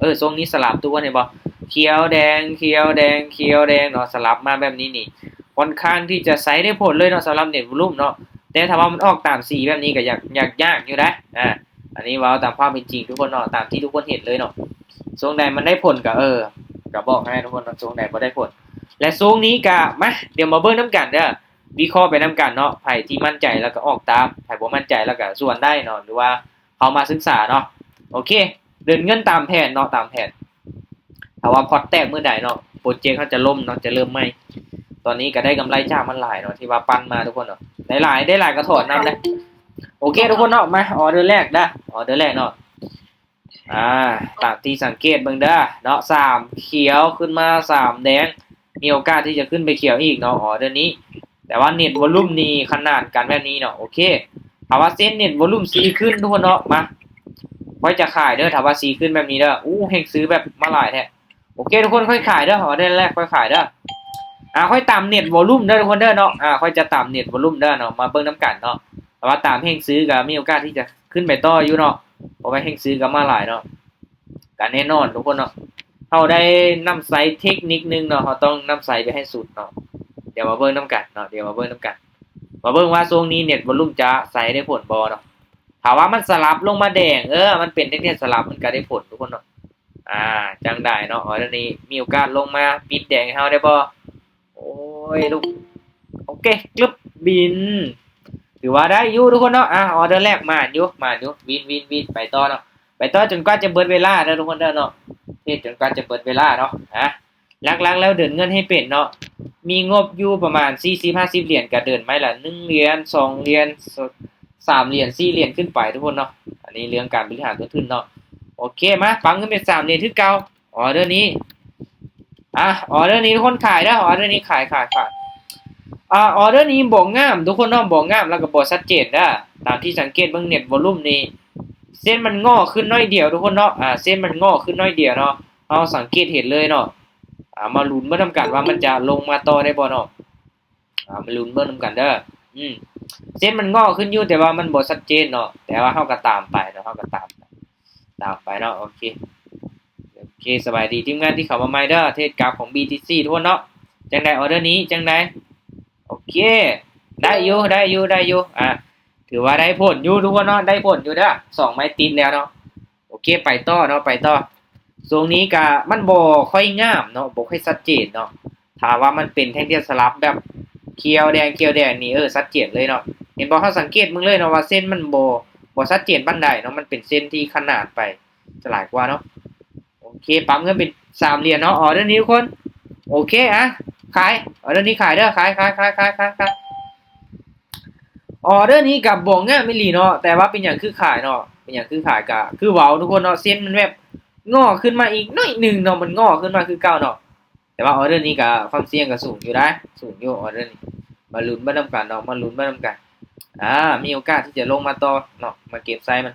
ອີ ຊ່ວງນີ້ສະຫຼັບ ທຸກຄົນເຫັນບໍ່? ຂຽວແດງ ຂຽວແດງ ຂຽວແດງເນາະ ສະຫຼັບມາແບບນີ້ນີ້ ຂ້ອນຂ້າງທີ່ຈະໃຊ້ໄດ້ຜົນເລີຍເນາະ ສຳລັບເນັດວອລຸມເນາະ. ແຕ່ຖ້າວ່າມັນອອກຕາມສີແບບນີ້ກໍຢາກ ຍາກ ຍາກຢູ່ໄດ໋. ອາ ອັນນີ້ເວົ້າຕາມຄວາມເປັນຈິງທຸກຄົນເນາະ ຕາມທີ່ທຸກຄົນເຫັນເລີຍເນາະ. ຊ່ວງໃດມັນໄດ້ຜົນກໍ ເອີ ກໍບອກໃຫ້ທຸກຄົນເນາະ ຊ່ວງໃດບໍ່ໄດ້ຜົນ. ແລະ ຊ່ວງນີ້ກໍມາ ດຽວມາເບິ່ງນຳກັນເດີ ວິເຄາະໄປນຳກັນເນາະ. ໃຜທີ່ໝັ້ນໃຈແລ້ວກໍອອກຕາມ ໃຜບໍ່ໝັ້ນໃຈແລ້ວກໍສວນໄດ້ເນາະ ຫຼືວ່າເຂົ້າມາສຶກສາເນາະ. ໂອເຄ ເດີນເງິນຕາມແຜນເນາະ ຕາມແຜນ. ຖ້າວ່າພອດແຕກມື້ໃດເນາະ ໂປຣເຈັກເຮົາຈະລົ້ມເນາະ ຈະເລີ່ມໃໝ່. ຕອນນີ້ກໍໄດ້ກຳໄລຈາກມັນຫຼາຍເນາະ ທີ່ວ່າປັ່ນມາທຸກຄົນເນາະ ໄດ້ຫຼາຍ ໄດ້ຫຼາຍກໍຖອນນຳເດ້. ໂອເຄທຸກຄົນເນາະ ມາ ອໍເດີແລກເດີ ອໍເດີແລກເນາະ. ອາ ຕາມທີ່ສັງເກດເບິ່ງເດີເນາະ ສາມຂຽວຂຶ້ນມາ ສາມແດງ ມີໂອກາດທີ່ຈະຂຶ້ນໄປຂຽວອີກເນາະ ອໍເດີນີ້. ແຕ່ວ່າເນັດວອລຸມນີ້ຂະໜານກັນແບບນີ້ເນາະ. ໂອເຄ ຖ້າວ່າເສັ້ນເນັດວອລຸມສີຂຶ້ນທຸກຄົນເນາະ ມາ ຂ້ອຍຈະຂາຍເດີ ຖ້າວ່າສີຂຶ້ນແບບນີ້ເດີ. ໂອ້ ແຮງຊື້ແບບມາຫຼາຍແທ້. ໂອເຄທຸກຄົນ ຂ້ອຍຂາຍເດີ ອໍເດີແລກຂ້ອຍຂາຍເດີ. ອາ ຂ້ອຍຕາມເນັດວອລຸມເດີທຸກຄົນເດີເນາະ. ອາ ຂ້ອຍຈະຕາມເນັດວອລຸມເດີເນາະ ມາເບິ່ງນຳກັນເນາະ. ຖ້າວ່າຕາມແຮງຊື້ກໍມີໂອກາດທີ່ຈະຂຶ້ນໄປຕໍ່ຢູ່ເນາະ ເພາະວ່າແຮງຊື້ກໍມາຫຼາຍເນາະ. ກໍແນ່ນອນທຸກຄົນເນາະ ເຮົາໄດ້ນຳໃຊ້ເທັກນິກໜຶ່ງເນາະ ເຮົາຕ້ອງນຳໃຊ້ໄປໃຫ້ສຸດເນາະ. ດຽວມາເບິ່ງນຳກັນເນາະ ດຽວມາເບິ່ງນຳກັນ ມາເບິ່ງວ່າຊ່ວງນີ້ເນັດວອລຸມຈະໃຊ້ໄດ້ຜົນບໍ່ເນາະ. ຖ້າວ່າມັນສະຫຼັບລົງມາແດງ ເອີ ມັນເປັນແທ່ງທຽນສະຫຼັບ ມັນກໍໄດ້ຜົນທຸກຄົນເນາະ. ອາ ຈັ່ງໃດເນາະ ອໍເດີນີ້ມີໂອກາດລົງມາປິດແດງໃຫ້ເຮົາໄດ້ບໍ່? ໂອ້ຍ ລຸກ ໂອເຄ ກຶບ ບິນ ຖືວ່າໄດ້ຢູ່ທຸກຄົນເນາະ. ອາ ອໍເດີແລກໝານຢູ່ ໝານຢູ່ ວິນ ວິນ ວິນ ໄປຕໍ່ເນາະ ໄປຕໍ່ຈົນກວ່າຈະເບິດເວລາເດີທຸກຄົນເດີເນາະ. ເຮັດຈົນກວ່າຈະເບິດເວລາເນາະ. ອາ ຫຼັກໆແລ້ວເດີນເງິນໃຫ້ເປັນເນາະ ມີງົບຢູ່ປະມານສີ່ສິບ ຫ້າສິບຫຼຽນ ກະເດີນໄມ້ລະໜຶ່ງຫຼຽນ ສອງຫຼຽນ ສາມຫຼຽນ ສີ່ຫຼຽນຂຶ້ນໄປທຸກຄົນເນາະ. ອັນນີ້ເລື່ອງການບໍລິຫານຕົ້ນທຶນເນາະ. ໂອເຄ ມາ ປັບເງິນເປັນສາມຫຼຽນຄືເກົ່າ. ອໍເດີນີ້ ອາ ອໍເດີນີ້ທຸກຄົນຂາຍເດີ ອໍເດີນີ້ຂາຍ ຂາຍ ຂາຍ. ອາ ອໍເດີນີ້ບໍ່ງາມທຸກຄົນເນາະ ບໍ່ງາມ ແລ້ວກໍບໍ່ຊັດເຈນເດີ. ຕາມທີ່ສັງເກດເບິ່ງເນັດວອລຸມນີ້ ເສັ້ນມັນງໍຂຶ້ນໜ້ອຍດຽວທຸກຄົນເນາະ. ອາ ເສັ້ນມັນງໍຂຶ້ນໜ້ອຍດຽວເນາະ ເຮົາສັງເກດເຫັນເລີຍເນາະ. ອາ ມາລຸ້ນເບິ່ງນຳກັນວ່າມັນຈະລົງມາຕໍ່ໄດ້ບໍ່ເນາະ. ອາ ມາລຸ້ນເບິ່ງນຳກັນເດີ. ອືມ ເສັ້ນມັນງໍຂຶ້ນຢູ່ ແຕ່ວ່າມັນບໍ່ຊັດເຈນເນາະ ແຕ່ວ່າເຮົາກໍຕາມໄປເນາະ ເຮົາກໍຕາມໄປ ຕາມໄປເນາະ. ໂອເຄ ໂອເຄ ສະບາຍດີທີມງານທີ່ເຂົ້າມາໃໝ່ເດີ ເທຣດກາຟຂອງ ບີທີຊີ ທຸກຄົນເນາະ. ຈັ່ງໃດ ອໍເດີນີ້ຈັ່ງໃດ? ໂອເຄ ໄດ້ຢູ່ ໄດ້ຢູ່ ໄດ້ຢູ່. ອາ ຖືວ່າໄດ້ຜົນຢູ່ທຸກຄົນເນາະ ໄດ້ຜົນຢູ່ເດີ ສອງໄມ້ຕິດແລ້ວເນາະ. ໂອເຄ ໄປຕໍ່ເນາະ ໄປຕໍ່. ຊ່ວງນີ້ກະມັນບໍ່ຄ່ອຍງາມເນາະ ບໍ່ຄ່ອຍຊັດເຈນເນາະ. ຖ້າວ່າມັນເປັນແທ່ງທຽນສະຫຼັບແບບຂຽວແດງ ຂຽວແດງນີ້ ເອີ ຊັດເຈນເລີຍເນາະ. ເຫັນບໍ່ ເຮົາສັງເກດເບິ່ງເລີຍເນາະວ່າເສັ້ນມັນບໍ່ ບໍ່ຊັດເຈນປານໃດເນາະ ມັນເປັນເສັ້ນທີ່ຂະໜານໄປ ຈະຫຼາຍກວ່າເນາະ. ໂອເຄ ປັບເງິນເປັນສາມຫຼຽນເນາະ ອໍເດີນີ້ທຸກຄົນ. ໂອເຄ ອະ ຂາຍ ອໍເດີນີ້ຂາຍເດີ ຂາຍ ຂາຍ ຂາຍ. ອໍເດີນີ້ກໍບໍ່ງາມອີ່ຫຼີເນາະ ແຕ່ວ່າເປັນຫຍັງຄືຂາຍເນາະ ເປັນຫຍັງຄືຂາຍ ກໍຄືເວົ້າທຸກຄົນເນາະ ເສັ້ນມັນແບບງໍຂຶ້ນມາອີກໜ້ອຍໜຶ່ງເນາະ ມັນງໍຂຶ້ນມາຄືເກົ່າເນາະ. ແຕ່ວ່າອໍເດີນີ້ກໍຄວາມສ່ຽງກໍສູງຢູ່ໄດ໋ ສູງຢູ່ອໍເດີນີ້. ມາລຸ້ນເບິ່ງນຳກັນເນາະ ມາລຸ້ນເບິ່ງນຳກັນ. ອາ ມີໂອກາດທີ່ຈະລົງມາຕໍ່ເນາະ ມາເກັບໄຊມັນ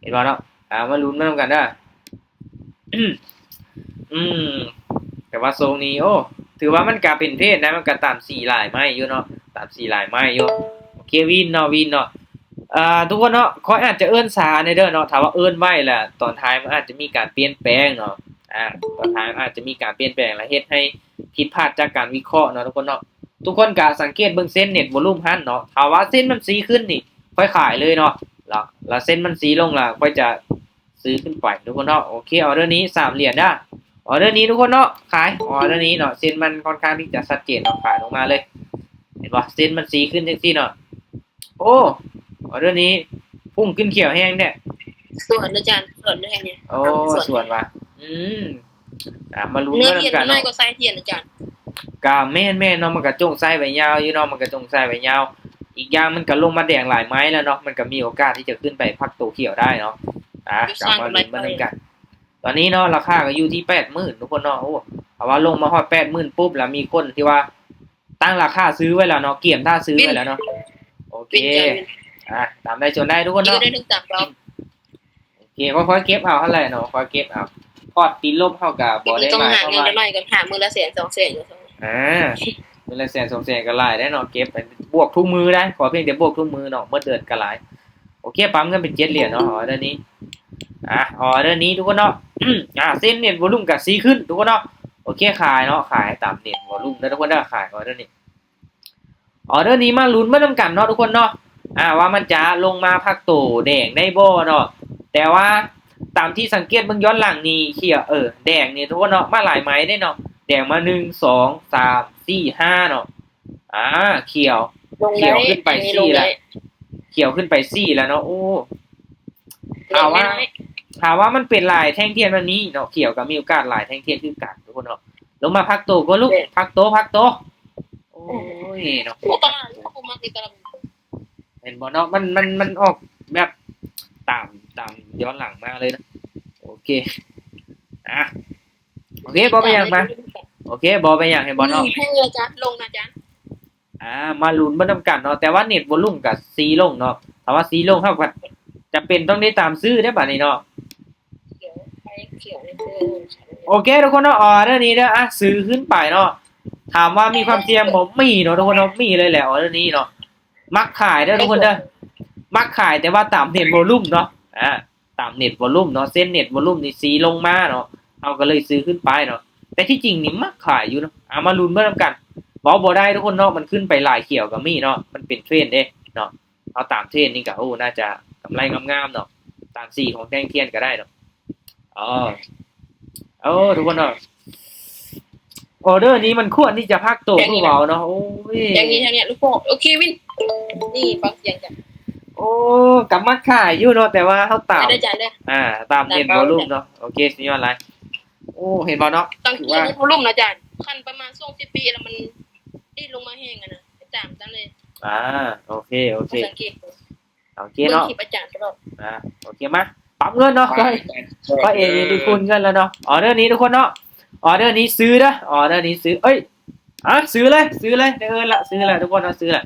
ເຫັນບໍ່ເນາະ. ອາ ມາລຸ້ນເບິ່ງນຳກັນເດີ. ອືມ ແຕ່ວ່າຊົງນີ້ ໂອ້ ຖືວ່າມັນກະເປັນເພດນະ ມັນກະຕາມສີຫຼາຍໄມ້ຢູ່ເນາະ ຕາມສີຫຼາຍໄມ້ຢູ່. ໂອເຄ ວິນເນາະ ວິນເນາະ. ເອີ ທຸກຄົນເນາະ ຂ້ອຍອາດຈະເອີ້ນຊ້າແດ່ເດີເນາະ ຖ້າວ່າເອີ້ນໄວລະຕອນທ້າຍມັນອາດຈະມີການປ່ຽນແປງເນາະ. ອາ ຕອນທ້າຍມັນອາດຈະມີການປ່ຽນແປງ ລະເຮັດໃຫ້ຜິດພາດຈາກການວິເຄາະເນາະທຸກຄົນເນາະ. ທຸກຄົນກະສັງເກດເບິ່ງເສັ້ນເນັດວອລຸມຫັ້ນເນາະ ຖ້າວ່າເສັ້ນມັນສີຂຶ້ນນີ້ ຂ້ອຍຂາຍເລີຍເນາະ ລະ ລະເສັ້ນມັນສີລົງລະ ຂ້ອຍຈະ ຊື້ຂຶ້ນໄປທຸກຄົນເນາະ. ໂອເຄ ອໍເດີນີ້ສາມຫຼຽນເດີ ອໍເດີນີ້ທຸກຄົນເນາະ ຂາຍ ອໍເດີນີ້ເນາະ ເສັ້ນມັນຄ່ອນຂ້າງທີ່ຈະຊັດເຈນເນາະ ຂາຍລົງມາເລີຍ ເຫັນບໍ່ ເສັ້ນມັນສີຂຶ້ນຈັ່ງຊີ້ເນາະ. ໂອ້ ອໍເດີນີ້ພຸ່ງຂຶ້ນຂຽວແຮງແທ້. ສວນອາຈານ ສວນແຮງນີ້ ໂອ້ ສວນວ່າ ອືມ ອ່າ ມາລຸ້ນເບິ່ງນຳກັນເນາະ. ກະແມ່ນໆເນາະ ມັນກະຈົ່ງໃຊ້ໄວ້ຍາວຢູ່ເນາະ ມັນກະຈົ່ງໃຊ້ໄວ້ຍາວ. ອີກຢ່າງມັນກະລົງມາແດງຫຼາຍໄມ້ແລ້ວເນາະ ມັນກະມີໂອກາດທີ່ຈະຂຶ້ນໄປພັກໂຕຂຽວໄດ້ເນາະ. ອ່າ ກະມາລຸ້ນເບິ່ງນຳກັນ. ຕອນນີ້ເນາະ ລາຄາກໍຢູ່ທີ່ແປດໝື່ນທຸກຄົນເນາະ. ໂອ້ ຖ້າວ່າລົງມາຮອດແປດໝື່ນປຸບ ແລ້ວມີຄົນທີ່ວ່າຕັ້ງລາຄາຊື້ໄວ້ແລ້ວເນາະ ກຽມຖ້າຊື້ໄວ້ແລ້ວເນາະ. ໂອເຄ ອ່າ ຕາມໃດຊົນໃດທຸກຄົນເນາະ. ໂອເຄ ຄ່ອຍໆເກັບເອົາຫັ້ນແຫຼະເນາະ ຄ່ອຍເກັບເອົາ. ພອດຕິດລົບເຮົາກໍບໍ່ໄດ້ໝາຍຄວາມວ່າ ມື້ລະແສນສອງແສນຢູ່. ອ່າ ມື້ລະແສນສອງແສນກໍຫຼາຍໄດ໋ເນາະ ເກັບບວກທຸກມື້ໄດ໋ ຂໍພຽງແຕ່ບວກທຸກມື້ເນາະ ໝົດເດືອນກໍຫຼາຍ. ໂອເຄ ປັບເງິນເປັນເຈັດຫຼຽນເນາະ ອໍເດີນີ້. ອ່າ ອໍເດີນີ້ທຸກຄົນເນາະ ອ່າ ເສັ້ນເນັດວໍລຸ່ມກະຊີ້ຂຶ້ນທຸກຄົນເນາະ. ໂອເຄ ຂາຍເນາະ ຂາຍຕາມເນັດວໍລຸ່ມເດີທຸກຄົນເດີ ຂາຍອໍເດີນີ້. ອໍເດີນີ້ມາລຸ້ນໄປນຳກັນເນາະທຸກຄົນເນາະ ອ່າ ວ່າມັນຈະລົງມາພັກໂຕແດງໄດ້ບໍ່ເນາະ. ແຕ່ວ່າຕາມທີ່ສັງເກດເບິ່ງຍ້ອນຫຼັງນີ້ ຂຽວ ເອີ ແດງນີ້ທຸກຄົນເນາະ ມາຫຼາຍໄມ້ເດ້ເນາະ ແດງມາ ໜຶ່ງ ສອງ ສາມ ສີ່ ຫ້າເນາະ. ອ່າ ຂຽວ ຂຽວຂຶ້ນໄປສີ່ແລ້ວ ຂຽວຂຶ້ນໄປສີ່ແລ້ວເນາະ. ໂອ້ ຖ້າວ່າ ຖ້າວ່າມັນເປັນລາຍແທ່ງທຽນແບບນີ້ເນາະ ຂຽວກໍມີໂອກາດລາຍແທ່ງທຽນຄືກັນທຸກຄົນເນາະ. ລົງມາພັກໂຕກ່ອນລູກ ພັກໂຕ ພັກໂຕ. ໂອ້ຍເນາະ ເຫັນບໍ່ເນາະ ມັນ ມັນ ມັນອອກແບບຕາມ ຕາມຍ້ອນຫຼັງມາເລີຍເນາະ. ໂອເຄ ອ່າ ໂອເຄ ບໍ່ເປັນຫຍັງ ມາ ໂອເຄ ບໍ່ເປັນຫຍັງ ເຫັນບໍ່ເນາະ ນີ້ແພງເລີຍອາຈານ ລົງນະອາຈານ. ອ່າ ມາລຸ້ນເບິ່ງນຳກັນເນາະ ແຕ່ວ່າເນັດວໍລຸ່ມກໍຊີ້ລົງເນາະ ຖ້າວ່າຊີ້ລົງເຮົາກໍຈຳເປັນຕ້ອງໄດ້ຕາມຊື້ເດ້ບາດນີ້ເນາະ. ໂອເຄທຸກຄົນເນາະ ອໍເດີນີ້ເດີ ອ່າ ຊື້ຂຶ້ນໄປເນາະ. ຖາມວ່າມີຄວາມສ່ຽງບໍ່? ມີເນາະທຸກຄົນເນາະ ມີເລີຍແຫຼະ ອໍເດີນີ້ເນາະ. ມັກຂາຍເດີທຸກຄົນເດີ ມັກຂາຍ ແຕ່ວ່າຕາມເນັດວໍລຸ່ມເນາະ ອ່າ ຕາມເນັດວໍລຸ່ມເນາະ ເສັ້ນເນັດວໍລຸ່ມນີ້ຊີ້ລົງມາເນາະ ເຮົາກໍເລີຍຊື້ຂຶ້ນໄປເນາະ. ແຕ່ທີ່ຈິງນີ້ມັກຂາຍຢູ່ເນາະ ເອົາມາລຸ້ນເບິ່ງນຳກັນ. ເວົ້າບໍ່ໄດ້ທຸກຄົນເນາະ ມັນຂຶ້ນໄປລາຍຂຽວກໍມີເນາະ ມັນເປັນເທຣນເດ້ເນາະ. ເອົາຕາມເທຣນນີ້ກໍ ໂອ້ ໜ້າຈະກຳໄລງາມໆເນາະ ຕາມສີຂອງແທ່ງທຽນກໍໄດ້ເນາະ. ອໍ ໂອ້ ທຸກຄົນເນາະ ອໍເດີນີ້ມັນຄວນທີ່ຈະພັກໂຕຄືເວົ້າເນາະ. ໂອ້ຍ ຢ່າງນີ້ ທາງນີ້ ລູກໂປ່ ໂອເຄ ວິນ ນີ້ຟັງສຽງຈ້ະ. ໂອ້ ກໍມັກຂາຍຢູ່ເນາະ ແຕ່ວ່າເຮົາຕາມ ອ່າ ຕາມເນັດວໍລຸ່ມເນາະ. ໂອເຄ ສຸດຍອດຫຼາຍ. ໂອ້ ເຫັນບໍ່ເນາະ ຕ້ອງເກັບວໍລຸ່ມນະອາຈານ ຄັນປະມານຊ່ວງສິບປີແລ້ວມັນດີດລົງມາແຮງຫັ້ນນະ ໄປຕາມຊັ້ນເລີຍ. ອ່າ ໂອເຄ ໂອເຄ ສັງເກດ ໂອເຄເນາະ ເບິ່ງຄລິບອາຈານຕະຫຼອດ. ອ່າ ໂອເຄ ມາປັບເງິນເນາະ ຂ້ອຍ ຂ້ອຍເອງນີ້ຄູນເງິນແລ້ວເນາະ. ອໍເດີນີ້ທຸກຄົນເນາະ ອໍເດີນີ້ຊື້ເດີ ອໍເດີນີ້ຊື້ ເອີຍ ອ່າ ຊື້ເລີຍ ຊື້ເລີຍ ໄດ້ເອີ້ນລະ ຊື້ລະທຸກຄົນເນາະ ຊື້ລະ.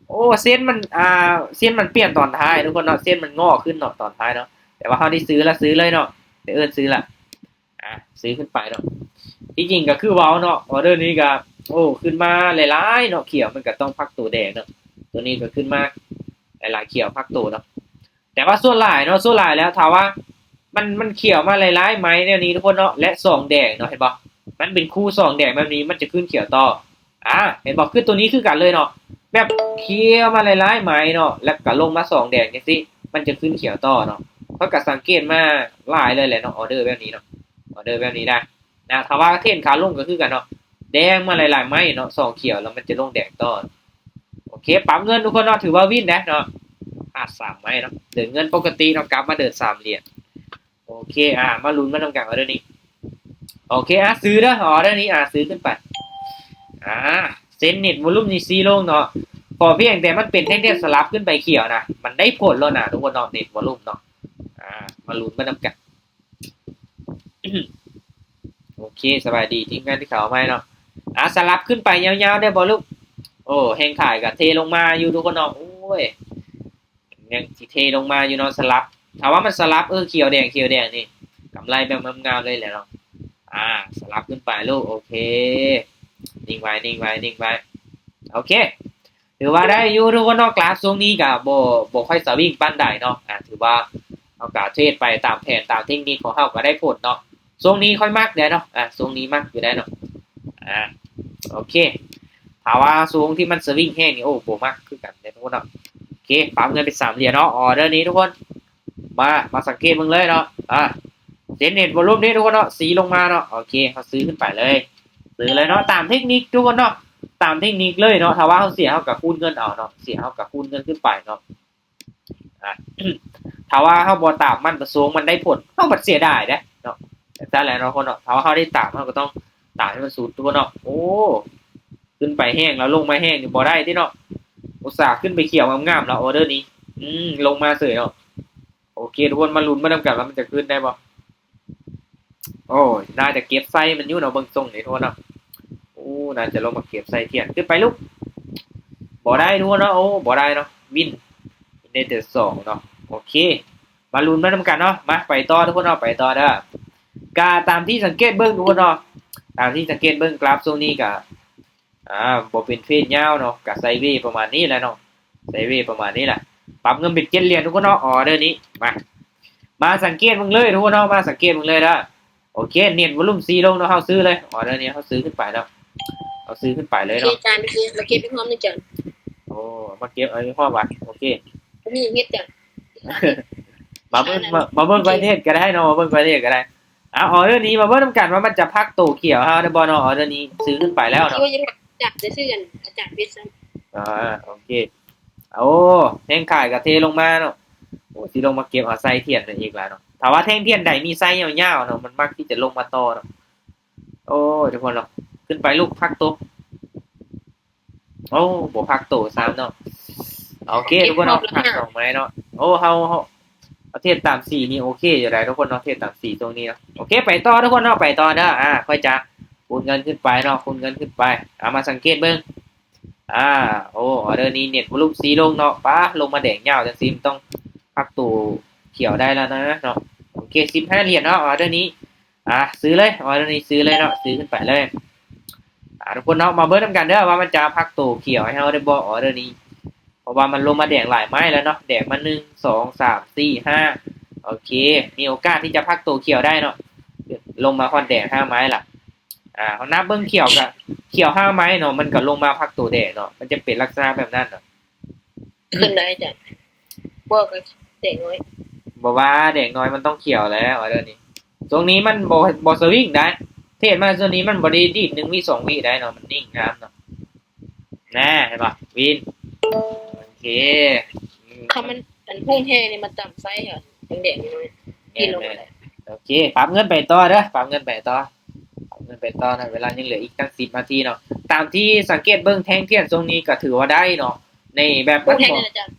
ໂອ້ ເສັ້ນມັນ ອ່າ ເສັ້ນມັນປ່ຽນຕອນທ້າຍທຸກຄົນເນາະ ເສັ້ນມັນງໍຂຶ້ນເນາະຕອນທ້າຍເນາະ. ແຕ່ວ່າເຮົາໄດ້ຊື້ລະ ຊື້ເລີຍເນາະ ໄດ້ເອີ້ນຊື້ລະ. ອ່າ ຊື້ຂຶ້ນໄປເນາະ ທີ່ຈິງກໍຄືເວົ້າເນາະ ອໍເດີນີ້ກໍ ໂອ້ ຂຶ້ນມາຫຼາຍໆເນາະ ຂຽວມັນກໍຕ້ອງພັກໂຕແດງເນາະ. ໂຕນີ້ກໍຂຶ້ນມາຫຼາຍໆ ຂຽວພັກໂຕເນາະ. ແຕ່ວ່າສ່ວນຫຼາຍເນາະ ສ່ວນຫຼາຍແລ້ວ ຖ້າວ່າມັນ ມັນຂຽວມາຫຼາຍໆໄມ້ແນວນີ້ທຸກຄົນເນາະ ແລະ ສອງແດງເນາະ ເຫັນບໍ່ ມັນເປັນຄູ່ສອງແດງແບບນີ້ ມັນຈະຂຶ້ນຂຽວຕໍ່. ອ່າ ເຫັນບໍ່ ຄືໂຕນີ້ຄືກັນເລີຍເນາະ ແບບຂຽວມາຫຼາຍໆໄມ້ເນາະ ແລ້ວກໍລົງມາສອງແດງຈັ່ງຊີ້ ມັນຈະຂຶ້ນຂຽວຕໍ່ເນາະ. ຂ້ອຍກໍສັງເກດມາຫຼາຍເລີຍແຫຼະເນາະ ອໍເດີແບບນີ້ເນາະ ອໍເດີແບບນີ້ນະ ນະ ຖ້າວ່າເທຣນຂາລົງກໍຄືກັນເນາະ ແດງມາຫຼາຍໆໄມ້ເນາະ ສອງຂຽວແລ້ວມັນຈະລົງແດງຕໍ່. ໂອເຄ ປັບເງິນທຸກຄົນເນາະ ຖືວ່າວິນແດ່ເນາະ ພາດສາມໄມ້ເນາະ ເດີນເງິນປົກກະຕິເນາະ ກັບມາເດີນສາມຫຼຽນ. ໂອເຄ ອ່າ ມາລຸ້ນມານຳກັນ ອໍເດີນີ້. ໂອເຄ ອ່າ ຊື້ເດີ ອໍເດີນີ້ ອ່າ ຊື້ຂຶ້ນໄປ. ອ່າ ເສັ້ນເນັດວໍລຸ່ມນີ້ຊີ້ລົງເນາະ ຂໍພຽງແຕ່ມັນເປັນແທ່ງທຽນສະຫຼັບຂຶ້ນໄປຂຽວນະ ມັນໄດ້ຜົນແລ້ວນະທຸກຄົນເນາະ ເນັດວໍລຸ່ມເນາະ. ອ່າ ມາລຸ້ນມານຳກັນ. ໂອເຄ ສະບາຍດີທີມງານທີ່ເຂົ້າມາໃໝ່ເນາະ. ອ່າ ສະຫຼັບຂຶ້ນໄປຍາວໆ ໄດ້ບໍ່ລູກ? ໂອ້ ແຮງຂາຍກໍເທລົງມາຢູ່ທຸກຄົນເນາະ. ໂອ້ຍ ຍັງຊິເທລົງມາຢູ່ເນາະ ສະຫຼັບ. ຖ້າວ່າມັນສະຫຼັບ ເອີ ຂຽວແດງ ຂຽວແດງນີ້ ກຳໄລແບບງາມໆເລີຍແຫຼະເນາະ. ອ່າ ສະຫຼັບຂຶ້ນໄປລູກ. ໂອເຄ ນິ່ງໄວ້ ນິ່ງໄວ້ ນິ່ງໄວ້. ໂອເຄ ຖືວ່າໄດ້ຢູ່ທຸກຄົນເນາະ. ກຣາຟຊ່ວງນີ້ກໍບໍ່ ບໍ່ຄ່ອຍສະວິງປານໃດເນາະ. ອ່າ ຖືວ່າເຮົາກໍເທຣດໄປຕາມແຜນ ຕາມເທັກນິກຂອງເຮົາກໍໄດ້ຜົນເນາະ. ຊ່ວງນີ້ຂ້ອຍມັກເດ້ເນາະ ອ່າ ຊ່ວງນີ້ມັກຢູ່ໄດ້ເນາະ. ອ່າ ໂອເຄ ຖ້າວ່າຊ່ວງທີ່ມັນສະວິງແຮງນີ້ ໂອ້ ບໍ່ມັກຄືກັນເດ້ທຸກຄົນເນາະ. ໂອເຄ ປັບເງິນເປັນສາມຫຼຽນເນາະ ອໍເດີນີ້ທຸກຄົນ. ມາ ມາສັງເກດເບິ່ງເລີຍເນາະ. ອ່າ ເສັ້ນເນັດວໍລຸ່ມນີ້ທຸກຄົນເນາະ ຊີ້ລົງມາເນາະ. ໂອເຄ ເຮົາຊື້ຂຶ້ນໄປເລີຍ ຊື້ເລີຍເນາະ ຕາມເທັກນິກທຸກຄົນເນາະ ຕາມເທັກນິກເລີຍເນາະ. ຖ້າວ່າເຮົາເສຍ ເຮົາກໍຄູນເງິນເອົາເນາະ ເສຍ ເຮົາກໍຄູນເງິນຂຶ້ນໄປເນາະ. ອ່າ ຖ້າວ່າເຮົາບໍ່ຕາມມັນປະສົງ ມັນໄດ້ຜົນ ເຮົາບັດເສຍດາຍເດ້ເນາະ. ຈັ່ງຊັ້ນແຫຼະເນາະຄົນເນາະ ຖ້າວ່າເຮົາໄດ້ຕາມ ເຮົາກໍຕ້ອງຕາມໃຫ້ມັນສຸດທຸກຄົນເນາະ. ໂອ້ ຂຶ້ນໄປແຮງແລ້ວລົງມາແຮງນີ້ບໍ່ໄດ້ຕິເນາະ. ອຸດສ່າຂຶ້ນໄປຂຽວງາມໆແລ້ວ ອໍເດີນີ້ ອືມ ລົງມາເສີຍເນາະ. ໂອເຄ ທຸກຄົນມາລຸ້ນມານຳກັນວ່າມັນຈະຂຶ້ນໄດ້ບໍ່. ໂອ້ຍ ໜ້າຈະເກັບໃສ່ມັນຢູ່ເນາະ ເບິ່ງຊົງນີ້ທຸກຄົນເນາະ. ໂອ້ ໜ້າຈະລົງມາເກັບໃສ່ທຽນ. ຂຶ້ນໄປລູກ. ບໍ່ໄດ້ທຸກຄົນເນາະ ໂອ້ ບໍ່ໄດ້ເນາະ ວິນ ໄດ້ແຕ່ສອງເນາະ. ໂອເຄ ມາລຸ້ນມານຳກັນເນາະ. ມາ ໄປຕໍ່ທຸກຄົນເນາະ ໄປຕໍ່ເດີ. ກະຕາມທີ່ສັງເກດເບິ່ງທຸກຄົນເນາະ ຕາມທີ່ສັງເກດເບິ່ງກຣາຟຊ່ວງນີ້ກະ ອ່າ ບໍ່ເປັນເທຣນຍາວເນາະ ກະໄຊເວປະມານນີ້ແຫຼະເນາະ ໄຊເວປະມານນີ້ແຫຼະ. ປັບເງິນເປັນເຈັດຫຼຽນທຸກຄົນເນາະ ອໍເດີນີ້. ມາ ມາສັງເກດເບິ່ງເລີຍທຸກຄົນເນາະ ມາສັງເກດເບິ່ງເລີຍເດີ. ໂອເຄ ເນັດວໍລຸມສີ່ລົງເນາະ ເຮົາຊື້ເລີຍ ອໍເດີນີ້ເຮົາຊື້ຂຶ້ນໄປເນາະ ເຮົາຊື້ຂຶ້ນໄປເລີຍເນາະ. ໂອເຄ ຈານ ມາເກັບອີກຮອບໜຶ່ງຈານ. ໂອ້ ມາເກັບເອົາອີກຮອບວ່າ ໂອເຄ ນີ້ເຮັດຈານ. ມາເບິ່ງ ມາ ມາເບິ່ງໄວເທດກໍໄດ້ເນາະ ມາເບິ່ງໄວເທດກໍໄດ້. ເອົາ ອໍເດີນີ້ມາເບິ່ງນຳກັນວ່າມັນຈະພັກໂຕຂຽວເຮົາໄດ້ບໍ່ເນາະ. ອໍເດີນີ້ຊື້ຂຶ້ນໄປແລ້ວເນາະ ທີ່ວ່າຈະ ຈາກໄດ້ຊື້ອັນອາຈານເວດຊ້ຳ. ອ່າ ໂອເຄ ໂອ້ ແຮງຂາຍກໍເທລົງມາເນາະ. ໂອ້ ຊິລົງມາເກັບເອົາໄສ້ທຽນໄປອີກລະເນາະ. ຖ້າວ່າແທ່ງທຽນໃດມີໄສ້ຍາວໆເນາະ ມັນມັກທີ່ຈະລົງມາຕໍ່ເນາະ. ໂອ້ ທຸກຄົນເນາະ ຂຶ້ນໄປລູກ ພັກໂຕ. ໂອ້ ບໍ່ພັກໂຕຊ້ຳເນາະ. ໂອເຄ ທຸກຄົນເນາະ ພັກສອງໄມ້ເນາະ. ໂອ້ ເຮົາ ເຮົາ ເຮົາເທດຕາມສີນີ້ໂອເຄຢູ່ໃດ໋ທຸກຄົນເນາະ ເທດຕາມສີຊ່ວງນີ້ເນາະ. ໂອເຄ ໄປຕໍ່ທຸກຄົນເນາະ ໄປຕໍ່ເດີ. ອ່າ ຂ້ອຍຈະຄູນເງິນຂຶ້ນໄປເນາະ ຄູນເງິນຂຶ້ນໄປ. ອ່າ ມາສັງເກດເບິ່ງ ອ່າ ໂອ້ ອໍເດີນີ້ເນັດວໍລຸມສີ່ລົງເນາະ ປາ ລົງມາແດງຍາວຈັ່ງຊີ້ ມັນຕ້ອງພັກໂຕຂຽວໄດ້ແລ້ວນະເນາະ. ໂອເຄ ສິບຫ້າຫຼຽນເນາະ ອໍເດີນີ້ ອ່າ ຊື້ເລີຍ ອໍເດີນີ້ຊື້ເລີຍເນາະ ຊື້ຂຶ້ນໄປເລີຍ. ອ່າ ທຸກຄົນເນາະ ມາເບິ່ງນຳກັນເດີວ່າມັນຈະພັກໂຕຂຽວໃຫ້ເຮົາໄດ້ບໍ່ ອໍເດີນີ້ ເພາະວ່າມັນລົງມາແດງຫຼາຍໄມ້ແລ້ວເນາະ ແດງມາໜຶ່ງ ສອງ ສາມ ສີ່ ຫ້າ ໂອເຄ ມີໂອກາດທີ່ຈະພັກໂຕຂຽວໄດ້ເນາະ. ລົງມາຮອດແດງຫ້າໄມ້ລະ ອ່າ ເຮົານັບເບິ່ງຂຽວກະຂຽວຫ້າໄມ້ເນາະ ມັນກະລົງມາພັກໂຕແດງເນາະ ມັນຈະເປັນລັກສະນະແບບນັ້ນເນາະ. ຂຶ້ນໄດ້ອາຈານ ບໍ່ກໍແດງນ້ອຍ ບໍ່ວ່າແດງນ້ອຍມັນຕ້ອງຂຽວແລ້ວ ອໍເດີນີ້. ຊ່ວງນີ້ມັນບໍ່ ບໍ່ສະວິງໄດ໋ ເທດມາຊ່ວງນີ້ມັນບໍ່ໄດ້ດີດໜຶ່ງວິສອງວິໄດ໋ເນາະ ມັນນິ່ງງາມເນາະ. ນະ ເຫັນບໍ່ ວິນ ໂອເຄ ຄັນມັນ ອັນພຸ້ງແຮງນີ້ມັນຈຳໃຊ້ ແດງໆ ນີ້ ແມ່ນໆ ໂອເຄ ປັບເງິນໄປຕໍ່ເດີ ປັບເງິນໄປຕໍ່ ປັບເງິນໄປຕໍ່ນະ ເວລາຍັງເຫຼືອອີກຕັ້ງສິບນາທີເນາະ. ຕາມທີ່ສັງເກດເບິ່ງແທ່ງທຽນຊ່ວງນີ້ກໍຖືວ່າໄດ້ເນາະ ໃນແບບມັນບໍ່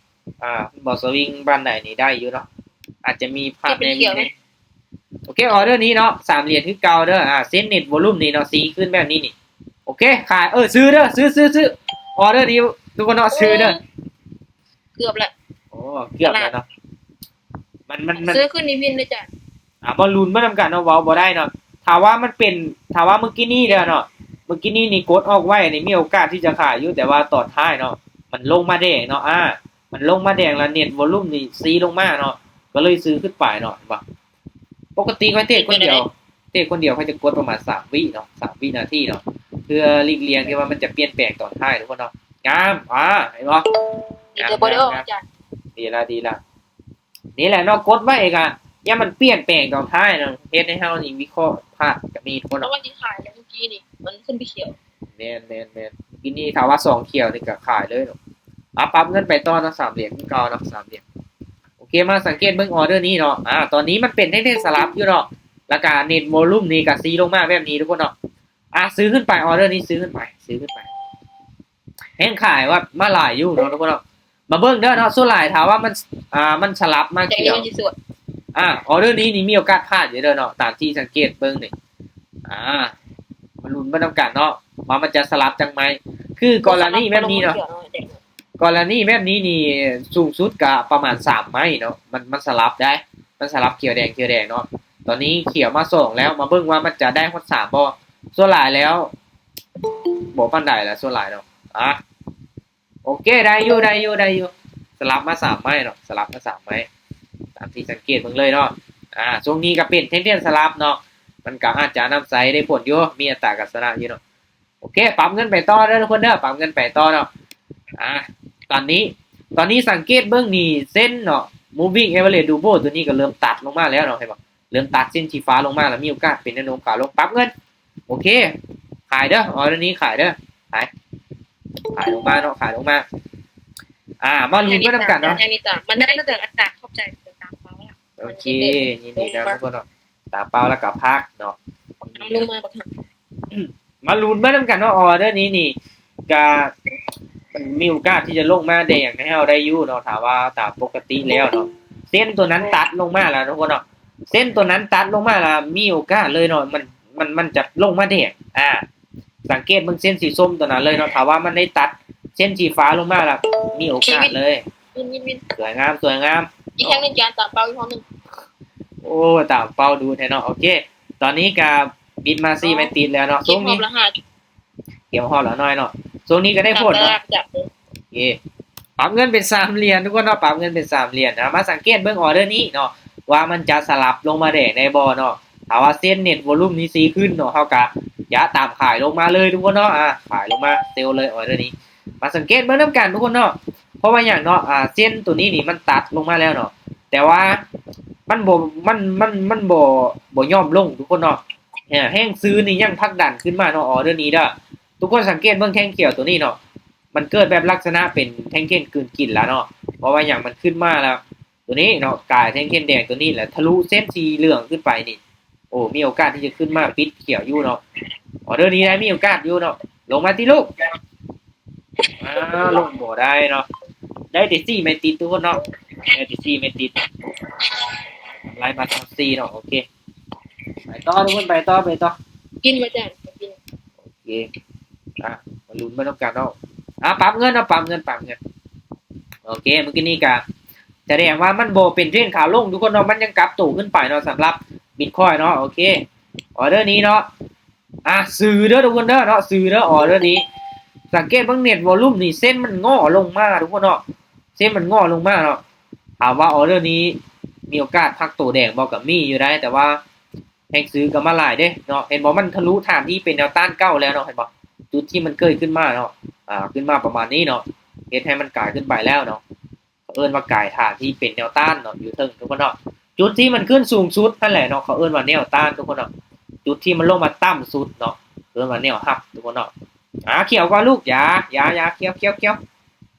ອ່າ ມັນບໍ່ສະວິງປານໃດນີ້ໄດ້ຢູ່ເນາະ ອາດຈະມີພາບແນວນີ້ແດ່. ໂອເຄ ອໍເດີນີ້ເນາະ ສາມຫຼຽນຄືເກົ່າເດີ. ອ່າ ເສັ້ນເນັດວໍລຸມນີ້ເນາະ ສີ່ຄືນແບບນີ້ນີ້ ໂອເຄ ຂາຍ ເອີ ຊື້ເດີ ຊື້ ຊື້ ຊື້ ອໍເດີນີ້ທຸກຄົນເນາະ ຊື້ເດີ. ເກືອບແລ້ວ ໂອ້ ເກືອບແລ້ວເນາະ ມັນ ມັນ ມັນ ຊື້ຂຶ້ນນີ້ວິນເລີຍຈ້າ. ອ່າ ມາລຸ້ນມານຳກັນເນາະ ເວົ້າບໍ່ໄດ້ເນາະ ຖ້າວ່າມັນເປັນ ຖ້າວ່າມື້ກີ້ນີ້ເດີເນາະ ມື້ກີ້ນີ້ນີ້ກົດອອກໄວ້ນີ້ ມີໂອກາດທີ່ຈະຂາຍຢູ່ ແຕ່ວ່າຕອນທ້າຍເນາະ ມັນລົງມາແດງເນາະ ອ່າ ມັນລົງມາແດງລະເນັດວໍລຸມນີ້ຊີ້ລົງມາເນາະ ກໍເລີຍຊື້ຂຶ້ນໄປເນາະ ເຫັນບໍ່? ປົກກະຕິຂ້ອຍເທດຄົນດຽວ ເທດຄົນດຽວຂ້ອຍຈະກົດປະມານສາມວິເນາະ ສາມວິນາທີເນາະ ເພື່ອຫຼີກລ່ຽງທີ່ວ່າມັນຈະປ່ຽນແປງຕອນທ້າຍທຸກຄົນເນາະ. ງາມ ອ່າ ເຫັນບໍ່? ງາມ ງາມ ງາມ ດີລະ ດີລະ ນີ້ແຫຼະເນາະ ກົດໄວ້ກະຢ່າມັນປ່ຽນແປງຕອນທ້າຍເນາະ ເຮັດໃຫ້ເຮົານີ້ວິເຄາະພາດກະມີທຸກຄົນເນາະ. ເພາະວ່າທີ່ຂາຍແລ້ວມື້ກີ້ນີ້ມັນຂຶ້ນໄປຂຽວ ແມ່ນໆໆ ມື້ກີ້ນີ້ຖ້າວ່າສອງຂຽວນີ້ກະຂາຍເລີຍເນາະ. ອ່າ ປັບເງິນໄປຕໍ່ເນາະ ສາມຫຼຽນຄືເກົ່າເນາະ ສາມຫຼຽນ. ໂອເຄ ມາສັງເກດເບິ່ງອໍເດີນີ້ເນາະ ອ່າ ຕອນນີ້ມັນເປັນແທ່ງສະຫຼັບຢູ່ເນາະ ລະກະເນັດວໍລຸມນີ້ກະຊີ້ລົງມາແບບນີ້ທຸກຄົນເນາະ. ອ່າ ຊື້ຂຶ້ນໄປ ອໍເດີນີ້ຊື້ຂຶ້ນໄປ ຊື້ຂຶ້ນໄປ ແຮງຂາຍວ່າມາຫຼາຍຢູ່ເນາະທຸກຄົນເນາະ. ມາເບິ່ງເດີເນາະ ສ່ວນຫຼາຍຖ້າວ່າມັນ ອ່າ ມັນສະຫຼັບມາຂຽວ ອ່າ ອໍເດີນີ້ນີ້ມີໂອກາດພາດຢູ່ເດີເນາະ ຕາມທີ່ສັງເກດເບິ່ງນີ້ ອ່າ ມາລຸ້ນເບິ່ງນຳກັນເນາະ ວ່າມັນຈະສະຫຼັບຈັກໄມ້ ຄືກໍລະນີແບບນີ້ເນາະ ກໍລະນີແບບນີ້ນີ້ສູງສຸດກະປະມານສາມໄມ້ເນາະ ມັນ ມັນສະຫຼັບໄດ໋ ມັນສະຫຼັບຂຽວແດງ ຂຽວແດງເນາະ. ຕອນນີ້ຂຽວມາສອງແລ້ວ ມາເບິ່ງວ່າມັນຈະໄດ້ຮອດສາມບໍ່ ສ່ວນຫຼາຍແລ້ວບໍ່ປານໃດລະ ສ່ວນຫຼາຍເນາະ. ອ່າ ໂອເຄ ໄດ້ຢູ່ ໄດ້ຢູ່ ໄດ້ຢູ່ ສະຫຼັບມາສາມໄມ້ເນາະ ສະຫຼັບມາສາມໄມ້ ຕາມທີ່ສັງເກດເບິ່ງເລີຍເນາະ. ອ່າ ຊ່ວງນີ້ກະເປັນແທ່ງທຽນສະຫຼັບເນາະ ມັນກະອາດຈະນຳໃຊ້ໄດ້ຜົນຢູ່ ມີອັດຕາການຊະນະຢູ່ເນາະ. ໂອເຄ ປັບເງິນໄປຕໍ່ເດີທຸກຄົນເດີ ປັບເງິນໄປຕໍ່ເນາະ. ອ່າ ຕອນນີ້ ຕອນນີ້ສັງເກດເບິ່ງນີ້ເສັ້ນເນາະ moving average double ໂຕນີ້ກະເລີ່ມຕັດລົງມາແລ້ວເນາະ ເຫັນບໍ່ ເລີ່ມຕັດເສັ້ນສີຟ້າລົງມາລະ ມີໂອກາດເປັນແນວໂນ້ມຂາລົງ ປັບເງິນ. ໂອເຄ ຂາຍເດີ ອໍເດີນີ້ຂາຍເດີ ຂາຍ ຂາຍລົງມາເນາະ ຂາຍລົງມາ. ອ່າ ມາລຸ້ນໄປນຳກັນເນາະ ມັນໄດ້ແລ້ວ ອາຈານ ຂອບໃຈ ຕາມເປົ້າລະ. ໂອເຄ ຍິນດີນຳທຸກຄົນເນາະ ຕາມເປົ້າລະກະພັກເນາະ ມາລຸ້ນໄປນຳກັນເນາະ ອໍເດີນີ້ນີ້ກະ ມັນມີໂອກາດທີ່ຈະລົງມາແດງໃຫ້ເຮົາໄດ້ຢູ່ເນາະ ຖ້າວ່າຕາມປົກກະຕິແລ້ວເນາະ ເສັ້ນໂຕນັ້ນຕັດລົງມາລະທຸກຄົນເນາະ ເສັ້ນໂຕນັ້ນຕັດລົງມາລະມີໂອກາດເລີຍເນາະ ມັນ ມັນ ມັນຈະລົງມາແດງ. ອ່າ ສັງເກດເບິ່ງເສັ້ນສີສົ້ມໂຕນັ້ນເລີຍເນາະ ຖ້າວ່າມັນໄດ້ຕັດເສັ້ນສີຟ້າລົງມາລະມີໂອກາດເລີຍ. ວິນ ວິນ ວິນ ສວຍງາມ ສວຍງາມ ອີກແທ່ງໜຶ່ງຈານ ຕາມເປົ້າອີກແທ່ງໜຶ່ງ. ໂອ້ ຕາມເປົ້າດຸແທ້ເນາະ. ໂອເຄ ຕອນນີ້ກະບິດມາສີ່ໄມ້ຕິດແລ້ວເນາະ ຊ່ວງນີ້ ເກັບຮອບລະຫ້າ ເກັບຮອບລະໜ້ອຍເນາະ ຊ່ວງນີ້ກະໄດ້ຜົນເນາະ. ໂອເຄ ປັບເງິນເປັນສາມຫຼຽນທຸກຄົນເນາະ ປັບເງິນເປັນສາມຫຼຽນ. ອ່າ ມາສັງເກດເບິ່ງອໍເດີນີ້ເນາະ ວ່າມັນຈະສະຫຼັບລົງມາແດງໄດ້ບໍ່ເນາະ. ຖ້າວ່າເຊັນເນັດວອລຸມນີ້ສີຂຶ້ນເນາະ ເຮົາກະຈະຕາມຂາຍລົງມາເລີຍທຸກຄົນເນາະ. ອາ ຂາຍລົງມາ ເຊວເລີຍ ອໍເດີນີ້. ມາສັງເກດເບິ່ງນຳກັນທຸກຄົນເນາະ. ເພາະວ່າຫຍັງເນາະ ອາ ເຊັນໂຕນີ້ນີ້ມັນຕັດລົງມາແລ້ວເນາະ ແຕ່ວ່າມັນບໍ່ ມັນ ມັນ ມັນບໍ່ ບໍ່ຍອມລົງທຸກຄົນເນາະ. ອາ ແຮງຊື້ນີ້ຍັງຜັກດັນຂຶ້ນມາເນາະ ອໍເດີນີ້ເດີ. ທຸກຄົນສັງເກດເບິ່ງແທ່ງຂຽວໂຕນີ້ເນາະ ມັນເກີດແບບລັກສະນະເປັນແທ່ງເທຣນກືນກິນລະເນາະ. ເພາະວ່າຫຍັງ ມັນຂຶ້ນມາລະ ໂຕນີ້ເນາະ ກາຍແທ່ງເທຣນແດງໂຕນີ້ລະ ທະລຸເສັ້ນສີເຫຼືອງຂຶ້ນໄປນີ້ ໂອ້ ມີໂອກາດທີ່ຈະຂຶ້ນມາປິດຂຽວຢູ່ເນາະ. ອໍເດີນີ້ໄດ້ມີໂອກາດຢູ່ເນາະ. ລົງມາຕິລູກ. ອ້າວ ລົງບໍ່ໄດ້ເນາະ. ໄດ້ແຕ່ສີ່ໄມ້ຕິດທຸກຄົນເນາະ ໄດ້ແຕ່ສີ່ໄມ້ຕິດ. ກຳໄລມາຊາວສີ່ເນາະ. ໂອເຄ ໄປຕໍ່ທຸກຄົນ ໄປຕໍ່ ໄປຕໍ່. ກິນບໍ່ຈ້າ ກິນ. ໂອເຄ ອ່ະ ມາລຸ້ນໄປນຳກັນເນາະ. ອ່ະ ປັບເງິນເນາະ ປັບເງິນ ປັບເງິນ. ໂອເຄ ມື້ກີ້ນີ້ກະສະແດງວ່າມັນບໍ່ເປັນເທຣນຂາລົງທຸກຄົນເນາະ ມັນຍັງກັບໂຕຂຶ້ນໄປເນາະ ສຳລັບບິດຄອຍເນາະ. ໂອເຄ ອໍເດີນີ້ເນາະ ອ່ະ ຊື້ເດີທຸກຄົນເດີເນາະ ຊື້ເດີ ອໍເດີນີ້. ສັງເກດເບິ່ງເນັດວອລຸມນີ້ ເສັ້ນມັນງໍລົງມາທຸກຄົນເນາະ ເສັ້ນມັນງໍລົງມາເນາະ. ຖາມວ່າອໍເດີນີ້ມີໂອກາດພັກໂຕແດງບໍ່ ກະມີຢູ່ໄດ໋ ແຕ່ວ່າ ແຮງຊື້ກໍມາຫຼາຍເດ້ເນາະ. ເຫັນບໍ່ ມັນທະລຸຖານທີ່ເປັນແນວຕ້ານເກົ່າແລ້ວເນາະ ເຫັນບໍ່ ຈຸດທີ່ມັນເຄີຍຂຶ້ນມາເນາະ ອ່າ ຂຶ້ນມາປະມານນີ້ເນາະ ເຮັດໃຫ້ມັນກາຍຂຶ້ນໄປແລ້ວເນາະ. ເຂົາເອີ້ນວ່າກາຍຖານທີ່ເປັນແນວຕ້ານເນາະ ຢູ່ເທິງທຸກຄົນເນາະ. ຈຸດທີ່ມັນຂຶ້ນສູງສຸດຫັ້ນແຫຼະເນາະ ເຂົາເອີ້ນວ່າແນວຕ້ານທຸກຄົນເນາະ. ຈຸດທີ່ມັນລົງມາຕ່ຳສຸດເນາະ ເອີ້ນວ່າແນວຮັບທຸກຄົນເນາະ. ອ່າ ຂຽວກ່ອນລູກ ຢ່າ ຢ່າ ຢ່າ ຂຽວ ຂຽວ ຂຽວ.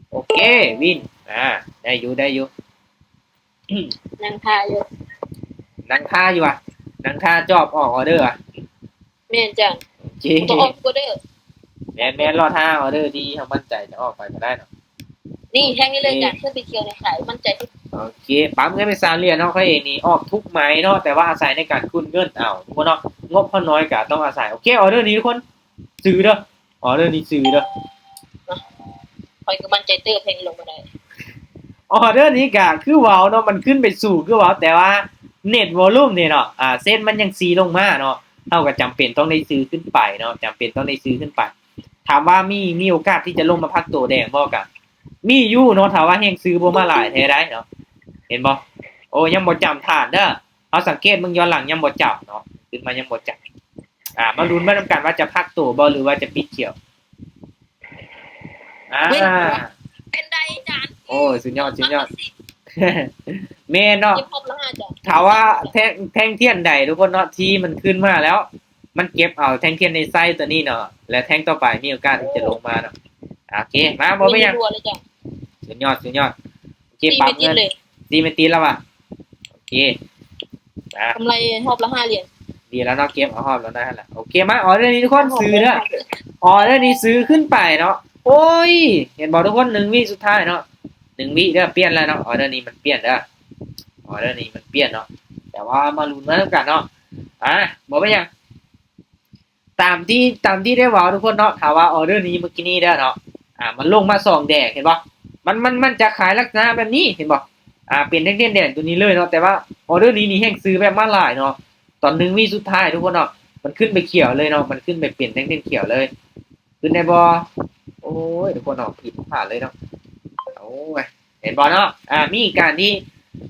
ໂອເຄ ວິນ ອ່າ ໄດ້ຢູ່ ໄດ້ຢູ່. ນັ່ງຖ້າຢູ່ ນັ່ງຖ້າຢູ່ຫວາ ນັ່ງຖ້າຈອບອອກອໍເດີຫວາ. ແມ່ນຈ້າ ໂອເຄ ຕ້ອງອອກອໍເດີ. ແມ່ນໆ ລໍຖ້າອໍເດີທີ່ເຮົາໝັ້ນໃຈຈະອອກໄປກໍໄດ້ເນາະ. ນີ້ແທ່ງນີ້ເລີຍ ໂອເຄ ຈ້າ ເຄື່ອງສີຂຽວນີ້ຂາຍໝັ້ນໃຈທີ່ສຸດ. ໂອເຄ ປັບເງິນເປັນສາມຫຼຽນເນາະ ຂ້ອຍເອງນີ້ອອກທຸກໄມ້ເນາະ ແຕ່ວ່າອາໄສໃນການຄູນເງິນເອົາທຸກຄົນເນາະ ງົບເຮົານ້ອຍກໍຕ້ອງອາໄສ. ໂອເຄ ອໍເດີນີ້ທຸກຄົນ ຊື້ເດີ ອໍເດີນີ້ຊື້ເດີ. ຂ້ອຍກໍໝັ້ນໃຈເຕີບ ແທ່ງນີ້ລົງມາໄດ້. ອໍເດີນີ້ກະຄືເວົ້າເນາະ ມັນຂຶ້ນໄປສູງຄືເວົ້າ ແຕ່ວ່າເນັດວອລຸມນີ້ເນາະ ອ່າ ເສັ້ນມັນຍັງສີລົງມາເນາະ ເຮົາກໍຈຳເປັນຕ້ອງໄດ້ຊື້ຂຶ້ນໄປເນາະ ຈຳເປັນຕ້ອງໄດ້ຊື້ຂຶ້ນໄປ. ຖາມວ່າມີ ມີໂອກາດທີ່ຈະລົງມາພັກໂຕແດງບໍ່ ກະມີຢູ່ເນາະ ຖ້າວ່າແຮງຊື້ບໍ່ມາຫຼາຍແທ້ໄດ໋ເນາະ. ເຫັນບໍ່ ໂອ້ ຍັງບໍ່ຈຳຖານເດີ. ເຮົາສັງເກດເບິ່ງຍ້ອນຫຼັງ ຍັງບໍ່ຈຳເນາະ ຂຶ້ນມາຍັງບໍ່ຈຳ. ອ່າ ມາລຸ້ນໄປນຳກັນວ່າຈະພັກໂຕບໍ່ ຫຼືວ່າຈະປິດຂຽວ. ອ່າ ເປັນໄດອາຈານ? ໂອ້ຍ ສຸດຍອດ ສຸດຍອດ. ແມ່ນເນາະ ເກັບຄອບລະຫ້າຈານ. ຖ້າວ່າແທ່ງ ແທ່ງທຽນໃດທຸກຄົນເນາະ ທີ່ມັນຂຶ້ນມາແລ້ວ ມັນເກັບເອົາແທ່ງທຽນໃນໄຊໂຕນີ້ເນາະ ແລະແທ່ງຕໍ່ໄປມີໂອກາດທີ່ຈະລົງມາເນາະ. ໂອເຄ ມາ ບໍ່ເປັນຫຍັງ ສຸດຍອດ ສຸດຍອດ. ໂອເຄ ປັບເງິນ ສີ່ເມັດຕິດແລ້ວຫວາ. ໂອເຄ ອ່ະ ກຳໄລຮອບລະຫ້າຫຼຽນ ດີແລ້ວເນາະ ເກັບເອົາຮອບລະນັ້ນແຫຼະ. ໂອເຄ ມາ ອໍເດີນີ້ທຸກຄົນ ຊື້ເດີ ອໍເດີນີ້ຊື້ຂຶ້ນໄປເນາະ. ໂອ້ຍ ເຫັນບໍ່ທຸກຄົນ ໜຶ່ງວິສຸດທ້າຍເນາະ ໜຶ່ງວິເດີ ປ່ຽນແລ້ວເນາະ. ອໍເດີນີ້ມັນປ່ຽນເດີ ອໍເດີນີ້ມັນປ່ຽນເນາະ ແຕ່ວ່າມາລຸ້ນມານຳກັນເນາະ. ອ່າ ບໍ່ເປັນຫຍັງ ຕາມທີ່ ຕາມທີ່ໄດ້ເວົ້າທຸກຄົນເນາະ ຖ້າວ່າອໍເດີນີ້ມື້ກີ້ນີ້ເດີເນາະ ອ່າ ມັນລົງມາສອງແດງ ເຫັນບໍ່ ມັນ ມັນ ມັນຈະຂາຍລັກສະນະແບບນີ້ ເຫັນບໍ່ ອ່າ ເປັນແທ່ງທຽນແດງໂຕນີ້ເລີຍເນາະ. ແຕ່ວ່າອໍເດີນີ້ນີ້ແຮງຊື້ແບບມາຫຼາຍເນາະ ຕອນໜຶ່ງວິສຸດທ້າຍທຸກຄົນເນາະ ມັນຂຶ້ນໄປຂຽວເລີຍເນາະ ມັນຂຶ້ນໄປເປັນແທ່ງທຽນຂຽວເລີຍ. ຂຶ້ນໄດ້ບໍ່? ໂອ້ຍ ທຸກຄົນເນາະ ຜິດພາດເລີຍເນາະ. ໂອ້ຍ ເຫັນບໍ່ເນາະ ອ່າ ມີການທີ່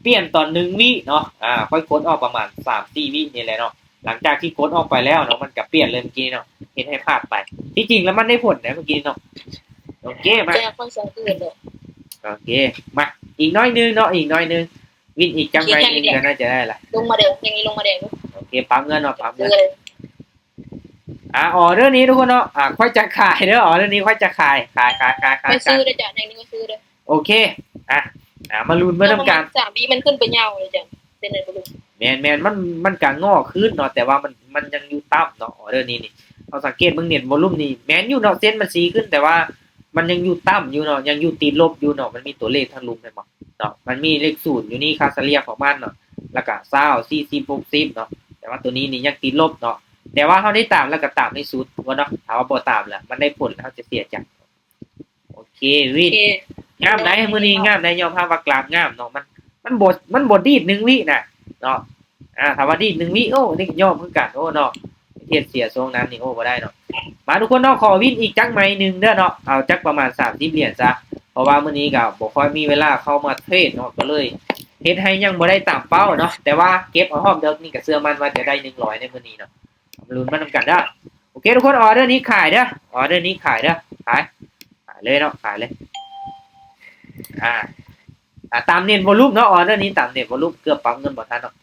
ປ່ຽນຕອນໜຶ່ງວິເນາະ ອ່າ ຂ້ອຍກົດອອກປະມານສາມສີ່ວິນີ້ແຫຼະເນາະ. ຫຼັງຈາກທີ່ກົດອອກໄປແລ້ວເນາະ ມັນກະປ່ຽນເລີຍມື້ກີ້ເນາະ ເຮັດໃຫ້ພາດໄປ. ທີ່ຈິງແລ້ວມັນໄດ້ຜົນໄດ໋ມື້ກີ້ເນາະ. ໂອເຄ ມາ ແຕ່ຂ້ອຍໃຊ້ຄືນເດີ. ໂອເຄ ມາ ອີກໜ້ອຍໜຶ່ງເນາະ ອີກໜ້ອຍໜຶ່ງ ວິນອີກຈັກໄມ້ໜຶ່ງກໍໜ້າຈະໄດ້ລະ. ລົງມາແດງ ຢ່າງນີ້ລົງມາແດງ. ໂອເຄ ປັບເງິນເນາະ ປັບເງິນ. ອ່າ ອໍເດີນີ້ທຸກຄົນເນາະ ອ່າ ຂ້ອຍຈະຂາຍເດີ ອໍເດີນີ້ຂ້ອຍຈະຂາຍ ຂາຍ ຂາຍ ຂາຍ ຂາຍ ຊື້ເດີຈ້າ ແທ່ງນີ້ກໍຊື້ເດີ. ໂອເຄ ອ່ະ ອ່າ ມາລຸ້ນເບິ່ງນຳກັນ. ສາມວິມັນຂຶ້ນໄປຍາວເລີຍຈ້າ ເປັນໄດບໍ່ຮູ້. ແມ່ນໆ ມັນ ມັນກະງໍຂຶ້ນເນາະ ແຕ່ວ່າມັນ ມັນຍັງຢູ່ຕ່ຳເນາະ ອໍເດີນີ້ນີ້. ເຮົາສັງເກດເບິ່ງເນັດວອລຸມນີ້ ແມ່ນຢູ່ເນາະ ເສັ້ນມັນຊີ້ຂຶ້ນ ແຕ່ວ່າມັນຍັງຢູ່ຕ່ຳຢູ່ເນາະ ຍັງຢູ່ຕິດລົບຢູ່ເນາະ. ມັນມີຕົວເລກທາງລຸ່ມ ແມ່ນບໍ່ເນາະ ມັນມີເລກສູນຢູ່ນີ້ ຄ່າສະເລ່ຍຂອງມັນເນາະ ແລ້ວກະຊາວ ສີ່ສິບ ຫົກສິບເນາະ. ແຕ່ວ່າໂຕນີ້ນີ້ຍັງຕິດລົບເນາະ ແຕ່ວ່າເຮົາໄດ້ຕາມ ແລ້ວກະຕາມໃຫ້ສຸດກ່ອນເນາະ. ຖ້າວ່າບໍ່ຕາມລະ ມັນໄດ້ຜົນ ເຮົາຈະເສຍໃຈ. ໂອເຄ ວິນ ໂອເຄ ງາມໄດ໋ ມື້ນີ້ງາມໄດ໋ ຍອມຮັບວ່າກຣາຟງາມເນາະ. ມັນ ມັນບໍ່ ມັນບໍ່ດີດໜຶ່ງວິນະເນາະ. ອ່າ ຖ້າວ່າດີດໜຶ່ງວິ ໂອ້ ນີ້ກໍຍອມຄືກັນ ໂອ້ເນາະ. ເຮັດເສຍຊ່ວງນັ້ນນີ້ ໂອ້ ບໍ່ໄດ້ເນາະ. ມາທຸກຄົນເນາະ ຂໍວິນອີກຈັກໄມ້ໜຶ່ງເດີເນາະ ເອົາຈັກປະມານສາມສິບຫຼຽນຊະ ເພາະວ່າມື້ນີ້ກໍບໍ່ຄ່ອຍມີເວລາເຂົ້າມາເທຣດເນາະ ກໍເລີຍ ເຮັດໃຫ້ຍັງບໍ່ໄດ້ຕາມເປົ້າເນາະ ແຕ່ວ່າເກັບເອົາຮອບເດິກນີ້ກໍເຊື່ອໝັ້ນວ່າຈະໄດ້ໜຶ່ງຮ້ອຍໃນມື້ນີ້ເນາະ. ມາລຸ້ນມານຳກັນເດີ້. ໂອເຄ ທຸກຄົນ ອໍເດີນີ້ຂາຍເດີ້ ອໍເດີນີ້ຂາຍເດີ້ ຂາຍ ຂາຍເລີຍເນາະ ຂາຍເລີຍ. ອ່າ ອ່າ ຕາມເນັດວອລຸ່ມເນາະ ອໍເດີນີ້ຕາມເນັດວອລຸ່ມ ເກືອບປັບເງິນບໍ່ທັນເນາະ.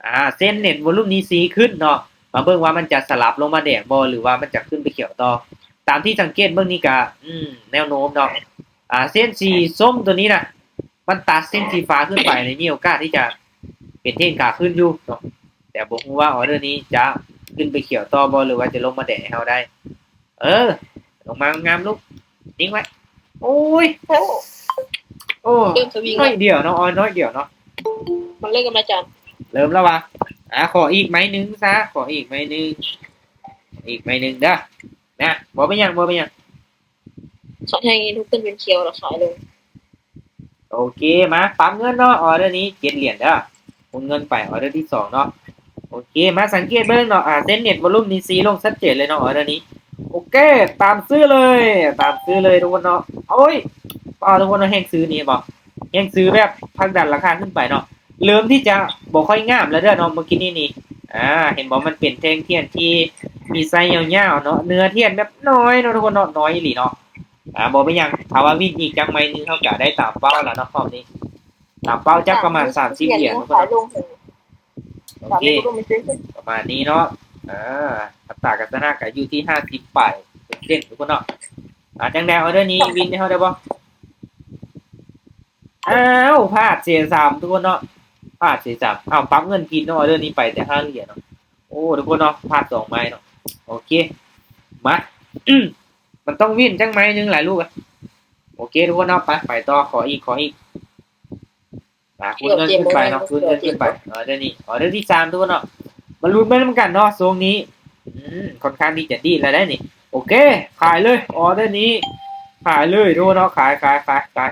ອ່າ ເສັ້ນເນັດວອລຸ່ມນີ້ຊີ້ຂຶ້ນເນາະ ມາເບິ່ງວ່າມັນຈະສະຫຼັບລົງມາແດງບໍ່ ຫຼືວ່າມັນຈະຂຶ້ນໄປຂຽວຕໍ່. ຕາມທີ່ສັງເກດເບິ່ງນີ້ກະ ອືມ ແນວໂນ້ມເນາະ ອ່າ ເສັ້ນສີສົ້ມຕົວນີ້ນະ ມັນຕັດເສັ້ນສີຟ້າຂຶ້ນໄປນີ້ ມີໂອກາດທີ່ຈະເປັນເທຣນຂາຂຶ້ນຢູ່ເນາະ ແຕ່ບໍ່ຮູ້ວ່າອໍເດີນີ້ຈະຂຶ້ນໄປຂຽວຕໍ່ບໍ່ ຫຼືວ່າຈະລົງມາແດງໃຫ້ເຮົາໄດ້. ເອີ ລົງມາງາມໆລູກ ນິ່ງໄວ້. ໂອ້ຍ ໂອ້ ໂອ້ ເລີ່ມສະວິງ ໜ້ອຍດຽວເນາະ ອໍ ໜ້ອຍດຽວເນາະ. ມັນເລີ່ມກຳລັງຈະ ເລີ່ມແລ້ວຫວາ? ອ່າ ຂໍອີກໄມ້ໜຶ່ງຊະ ຂໍອີກໄມ້ໜຶ່ງ ອີກໄມ້ໜຶ່ງເດີ້ ນະ. ບໍ່ເປັນຫຍັງ ບໍ່ເປັນຫຍັງ. ຂາຍໃຫ້ທຸກຂຶ້ນເປັນຂຽວແລ້ວຂາຍລົງ. ໂອເຄ ມາປັບເງິນເນາະ ອໍເດີນີ້ເຈັດຫຼຽນເດີ້ ຄູນເງິນໄປ ອໍເດີທີສອງເນາະ. ໂອເຄ ມາສັງເກດເບິ່ງເນາະ ອ່າ ເສັ້ນເນັດວອລຸ່ມນີ້ຊີ້ລົງຊັດເຈນເລີຍເນາະ ອໍເດີນີ້. ໂອເຄ ຕາມຊື້ເລີຍ ຕາມຊື້ເລີຍທຸກຄົນເນາະ. ໂອ້ຍ ປ້າ ທຸກຄົນເນາະ ແຮງຊື້ນີ້ເຫັນບໍ່ ແຮງຊື້ແບບຜັກດັນລາຄາຂຶ້ນໄປເນາະ. ເລີ່ມທີ່ຈະບໍ່ຄ່ອຍງາມແລ້ວເດີ້ເນາະ ເມື່ອກີ້ນີ້ນີ້. ອ່າ ເຫັນບໍ່ ມັນເປັນແທ່ງທຽນທີ່ມີໄຊຍາວໆເນາະ ເນື້ອທຽນແບບນ້ອຍເນາະທຸກຄົນເນາະ ນ້ອຍອີ່ຫຼີເນາະ. ອ່າ ບໍ່ເປັນຫຍັງ ຖ້າວ່າວິນອີກຈັກໄມ້ໜຶ່ງ ເຮົາກະໄດ້ຕາມເປົ້າແລ້ວເນາະ ຮອບນີ້. ຕາມເປົ້າຈັກປະມານສາມສິບຫຼຽນທຸກຄົນເນາະ. ໂອເຄ ປະມານນີ້ເນາະ. ອ່າ ອັດຕາການຊະນະກະຢູ່ທີ່ຫ້າສິບປາຍເປີເຊັນທຸກຄົນເນາະ. ອ່າ ຈັ່ງໃດ ອໍເດີນີ້ວິນໃຫ້ເຮົາໄດ້ບໍ່? ອ້າວ ພາດເສຍສາມທຸກຄົນເນາະ ພາດເສຍສາມ. ອ້າວ ປັບເງິນຜິດເນາະ ອໍເດີນີ້ໄປແຕ່ຫ້າຫຼຽນເນາະ. ໂອ້ ທຸກຄົນເນາະ ພາດສອງໄມ້ເນາະ. ໂອເຄ ມາ ມັນຕ້ອງວິນຈັກໄມ້ໜຶ່ງລະລູກ. ໂອເຄ ທຸກຄົນເນາະ ໄປ ໄປຕໍ່ ຂໍອີກ ຂໍອີກ. ອ່າ ຄູນເງິນຂຶ້ນໄປເນາະ ຄູນເງິນຂຶ້ນໄປ. ອໍເດີນີ້ ອໍເດີທີສາມທຸກຄົນເນາະ ມາລຸ້ນໄປນຳກັນເນາະ ຊ່ວງນີ້ ອືມ ຄ່ອນຂ້າງທີ່ຈະດີດແລ້ວໄດ໋ນີ້. ໂອເຄ ຂາຍເລີຍ ອໍເດີນີ້ ຂາຍເລີຍທຸກຄົນເນາະ ຂາຍ ຂາຍ ຂາຍ ຂາຍ.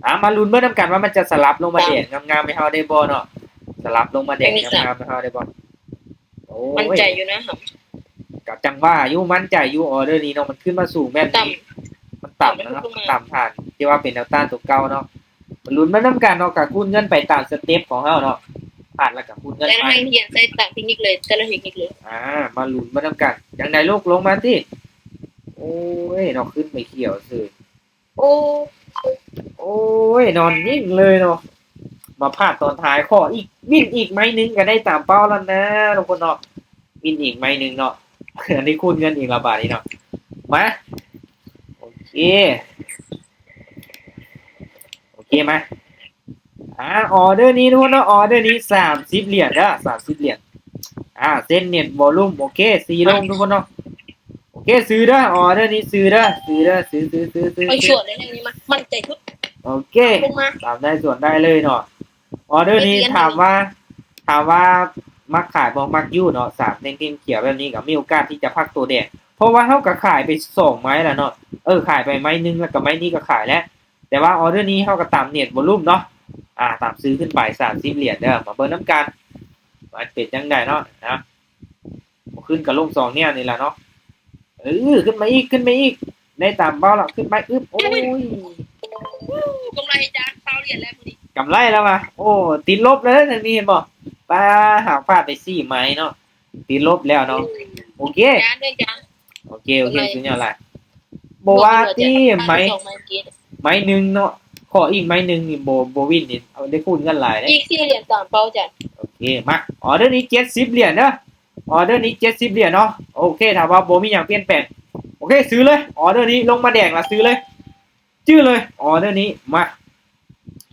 ອ່າ ມາລຸ້ນເບິ່ງນຳກັນວ່າມັນຈະສະຫຼັບລົງມາແດງງາມໆໃຫ້ເຮົາໄດ້ບໍ່ເນາະ ສະຫຼັບລົງມາແດງງາມໆໃຫ້ເຮົາໄດ້ບໍ່? ໂອ້ຍ ໝັ້ນໃຈຢູ່ນະ ກໍຈັ່ງວ່າຢູ່ ໝັ້ນໃຈຢູ່ ອໍເດີນີ້ເນາະ ມັນຂຶ້ນມາສູງແບບນີ້ ມັນຕ່ຳແລ້ວເນາະ ມັນຕ່ຳຖານທີ່ວ່າເປັນແນວຕ້ານຕົວເກົ່າເນາະ. ມາລຸ້ນມານຳກັນເນາະ ກະຄູນເງິນໄປຕາມສະເຕັບຂອງເຮົາເນາະ ພາດແລ້ວກະຄູນເງິນໄປ. ແຕ່ລະແຮງທຽນໃຊ້ຕາມເທັກນິກເລີຍ ແຕ່ລະເທັກນິກເລີຍ. ອ່າ ມາລຸ້ນມານຳກັນ ຈັ່ງໃດລູກ ລົງມາຕິ. ໂອ້ຍ ເນາະ ຂຶ້ນໄປຂຽວເສີຍ. ໂອ້ ໂອ້ຍ ນອນນິ່ງເລີຍເນາະ ມາພາດຕອນທ້າຍ. ຂໍອີກ ວິນອີກໄມ້ໜຶ່ງກະໄດ້ຕາມເປົ້າແລ້ວນະທຸກຄົນເນາະ ວິນອີກໄມ້ໜຶ່ງເນາະ. ອັນນີ້ຄູນເງິນອີກແລ້ວບາດນີ້ເນາະ. ມາ ໂອເຄ ໂອເຄ ມາ. ອ່າ ອໍເດີນີ້ທຸກຄົນເນາະ ອໍເດີນີ້ສາມສິບຫຼຽນເດີ ສາມສິບຫຼຽນ. ອ່າ ເສັ້ນເນັດວອລຸ່ມ ໂອເຄ ຊີ້ລົງທຸກຄົນເນາະ. ໂອເຄ ຊື້ເດີ ອໍເດີນີ້ຊື້ເດີ ຊື້ເດີ ຊື້ ຊື້ ຊື້ ຊື້ ຂ້ອຍຊວນເລີຍນີ້ ມາ ໝັ້ນໃຈສຸດ. ໂອເຄ ຕາມໄດ້ ຊວນໄດ້ເລີຍເນາະ. ອໍເດີນີ້ຖາມວ່າ ຖາມວ່າມັກຂາຍບໍ່? ມັກຢູ່ເນາະ ສາມແທ່ງຂຽວແບບນີ້ກະມີໂອກາດທີ່ຈະພັກໂຕແດງ ເພາະວ່າເຮົາກະຂາຍໄປສອງໄມ້ແລ້ວເນາະ. ເອີ ຂາຍໄປໄມ້ໜຶ່ງ ແລ້ວກະໄມ້ນີ້ກະຂາຍແລ້ວ. ແຕ່ວ່າອໍເດີນີ້ເຮົາກະຕາມເນັດວອລຸ່ມເນາະ ອ່າ ຕາມຊື້ຂຶ້ນໄປສາມສິບຫຼຽນເດີ. ມາເບິ່ງນຳກັນວ່າເປັນຈັ່ງໃດເນາະ ນະ. ບໍ່ຂຶ້ນກະລົງສອງແນວນີ້ລະເນາະ. ເອີ ຂຶ້ນມາອີກ ຂຶ້ນມາອີກ ໄດ້ຕາມເປົ້າລະ ຂຶ້ນໄປ ອຶບ ໂອ້ຍ ກຳໄລຈານຊາວຫຼຽນແລ້ວມື້ນີ້ ກຳໄລແລ້ວຫວາ. ໂອ້ ຕິດລົບແລ້ວເດີນີ້ ເຫັນບໍ່ ປ້າ ຫາກພາດໄປສີ່ໄມ້ເນາະ ຕິດລົບແລ້ວເນາະ. ໂອເຄ ໂອເຄ ໂອເຄ ສຸດຍອດຫຼາຍ. ບໍ່ວ່າຕິ ໄມ້ ໄມ້ໜຶ່ງເນາະ ຂໍອີກໄມ້ໜຶ່ງນີ້ ບໍ່ ບໍ່ວິນນີ້ ເອົາ ໄດ້ຄູນເງິນຫຼາຍເດ້ ອີກສີ່ຫຼຽນຕາມເປົ້າຈານ. ໂອເຄ ມາ ອໍເດີນີ້ເຈັດສິບຫຼຽນເດີ ອໍເດີນີ້ເຈັດສິບຫຼຽນເນາະ. ໂອເຄ ຖ້າວ່າບໍ່ມີຫຍັງປ່ຽນແປງ ໂອເຄ ຊື້ເລີຍ ອໍເດີນີ້ລົງມາແດງລະຊື້ເລີຍ ຈື່ເລີຍ ອໍເດີນີ້. ມາ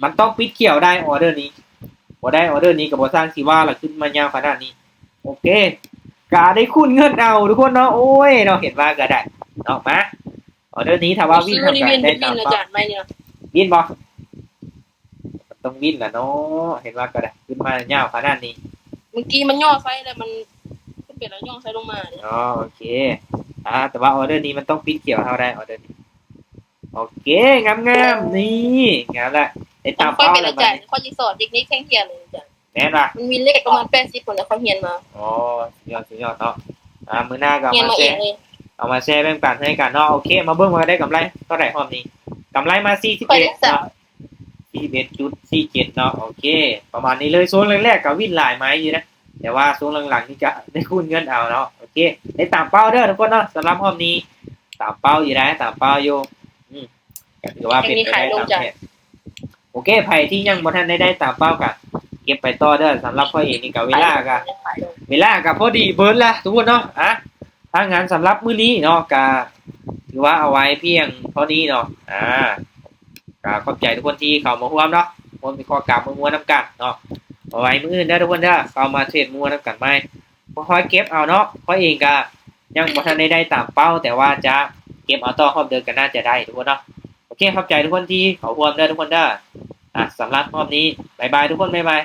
ມັນຕ້ອງປິດຂຽວໄດ້ ອໍເດີນີ້ ບໍ່ໄດ້ ອໍເດີນີ້ກະບໍ່ຊ່າງຊິວ່າລະ ຂຶ້ນມາຍາວຂະໜາດນີ້. ໂອເຄ ກະໄດ້ຄູນເງິນເອົາທຸກຄົນເນາະ. ໂອ້ຍເນາະ ເຫັນວ່າກະໄດ້ເນາະ. ມາ ອໍເດີນີ້ຖ້າວ່າວິນ ເຮົາກະໄດ້ຕາມເປົ້າ. ວິນບໍ່? ມັນຕ້ອງວິນລະເນາະ ເຫັນວ່າກະໄດ້ ຂຶ້ນມາຍາວຂະໜາດນີ້. ເມື່ອກີ້ມັນຫຍໍ້ໄຊແລ້ວ ມັນຂຶ້ນໄປແລ້ວຫຍໍ້ໄຊລົງມາເດ້. ອໍ ໂອເຄ ອ່າ ແຕ່ວ່າອໍເດີນີ້ມັນຕ້ອງປິດຂຽວເຮົາໄດ້ ອໍເດີນີ້. ໂອເຄ ງາມໆ ນີ້ ງາມລະ ໄດ້ຕາມເປົ້າແລ້ວບາດນີ້. ຂ້ອຍຊິສອນເທັກນິກແທ່ງທຽນເລີຍອາຈານ. ແມ່ນຫວາ? ມັນມີເລກປະມານແປດສິບພຸ້ນແຫຼະ ຂ້ອຍຮຽນມາ. ອໍ ສຸດຍອດ ສຸດຍອດເນາະ. ອ່າ ມື້ໜ້າກະເອົາມາແຊ ເອົາມາແຊແບ່ງປັນໃຫ້ກັນເນາະ. ໂອເຄ ມາເບິ່ງວ່າໄດ້ກຳໄລເທົ່າໃດຮອບນີ້. ກຳໄລມາສີ່ສິບເອັດເນາະ. ສີ່ສິບເອັດຈຸດສີ່ເຈັດເນາະ ໂອເຄ ປະມານນີ້ເລີຍ. ຊ່ວງແລກໆກໍວິນຫຼາຍໄມ້ຢູ່ນະ ແຕ່ວ່າຊ່ວງຫຼັງໆນີ້ກໍໄດ້ຄູນເງິນເອົາເນາະ ໂອເຄ ໄດ້ຕາມເປົ້າເດີທຸກຄົນເນາະ. ສຳລັບຮອບນີ້ຕາມເປົ້າຢູ່ໄດ໋ ຕາມເປົ້າຢູ່ ອືມ ກໍຖືວ່າເປັນໄປໄດ້ຕາມແຜນ. ໂອເຄ ໃຜທີ່ຍັງບໍ່ທັນໄດ້ໄດ້ຕາມເປົ້າກໍເກັບໄປຕໍ່ເດີ. ສຳລັບຂ້ອຍເອງນີ້ກໍເວລາກໍ ເວລາກໍພໍດີເບິດລະທຸກຄົນເນາະ. ອ່ະ ຖ້າງນັ້ນສຳລັບມື້ນີ້ເນາະ ກໍຖືວ່າເອົາໄວ້ພຽງເທົ່ານີ້ເນາະ. ອ່າ ກໍຂອບໃຈທຸກຄົນທີ່ເຂົ້າມາຮ່ວມເນາະ ຮ່ວມວິເຄາະການມົວໆນຳກັນເນາະ. ເອົາໄວ້ມື້ອື່ນເດີທຸກຄົນເດີ ເຂົ້າມາເທຣດມົວນຳກັນໃໝ່. ຄ່ອຍເກັບເອົາເນາະ ຂ້ອຍເອງກໍຍັງບໍ່ທັນໄດ້ໄດ້ຕາມເປົ້າ ແຕ່ວ່າຈະເກັບເອົາຕໍ່ຮອບເດີ ກໍໜ້າຈະໄດ້ທຸກຄົນເນາະ. ໂອເຄ ຂອບໃຈທຸກຄົນທີ່ເຂົ້າຮ່ວມເດີທຸກຄົນເດີ. ອ່ະ ສຳລັບຮອບນີ້ ບາຍບາຍທຸກຄົນ ບາຍບາຍ.